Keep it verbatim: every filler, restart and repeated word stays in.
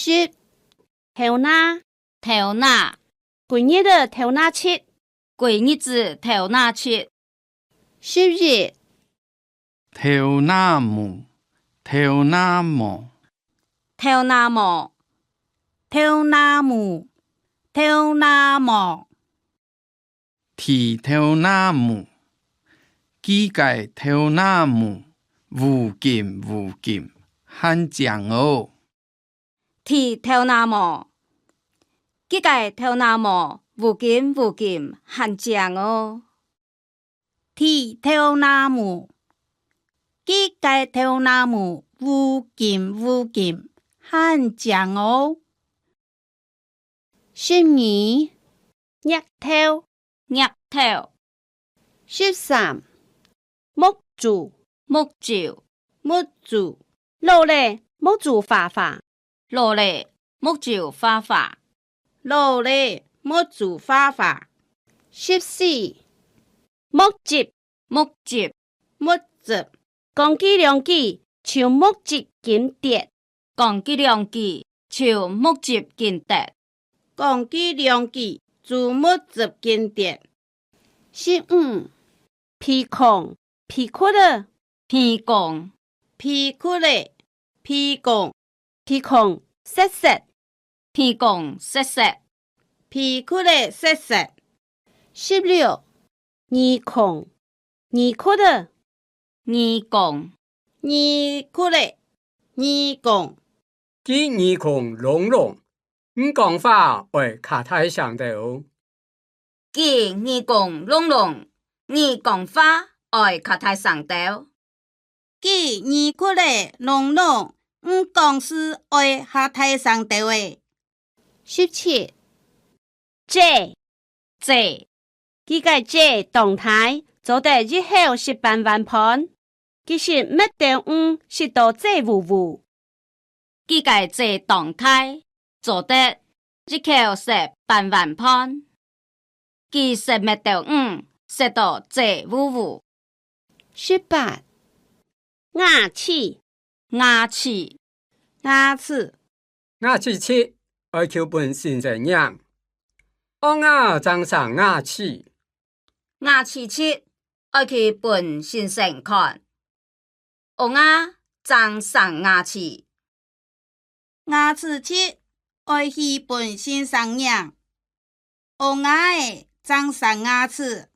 十、頭那。頭那。今日个頭那七。今日子頭那七。十一、頭那毛，頭那毛。頭那毛，頭那毛，頭那毛。剃頭那毛，佢个頭那毛烏金烏金，還靚哦。剃頭那毛，佢个頭那毛烏金烏金，還靚哦。 剃頭那毛，佢个頭那毛烏金烏金，還靚哦。十二、鉸頭。鉸頭。十三、目珠。目珠。目珠。老了，目珠花花。 老了，目珠花花。老了，目珠花花。十四、目汁。目汁。目汁。講佢兩句，就目汁緊跌。講佢兩句，就目汁緊跌。講佢兩句，就目汁緊跌。十五、鼻空。 鼻窟仔。鼻空。鼻窟仔。鼻空。鼻空塞塞。鼻空塞塞。鼻窟仔塞塞。十六、耳空。耳窟仔。耳空。耳窟仔。耳空。佢耳空隆隆，毋講話愛較大聲兜。 佢耳公隆隆，你講話愛較大聲兜。佢耳窟仔隆隆，你講事愛較大聲兜仔。十七、姐。姐。佢个姐當大，做得一口食半碗飯。佢食麥兜魚，食到嘴烏烏。 佢个姐當大，做得一口食半碗飯。佢食麥兜魚，食到嘴烏烏。十八、牙齒。牙齒。牙齒。牙齒疾，愛去分先生䀴。哦，𠊎正生牙齒。 牙齒疾，愛去分先生看。哦，𠊎正生牙齒。牙齒疾，愛去分先生䀴。哦，𠊎仔正生牙齒。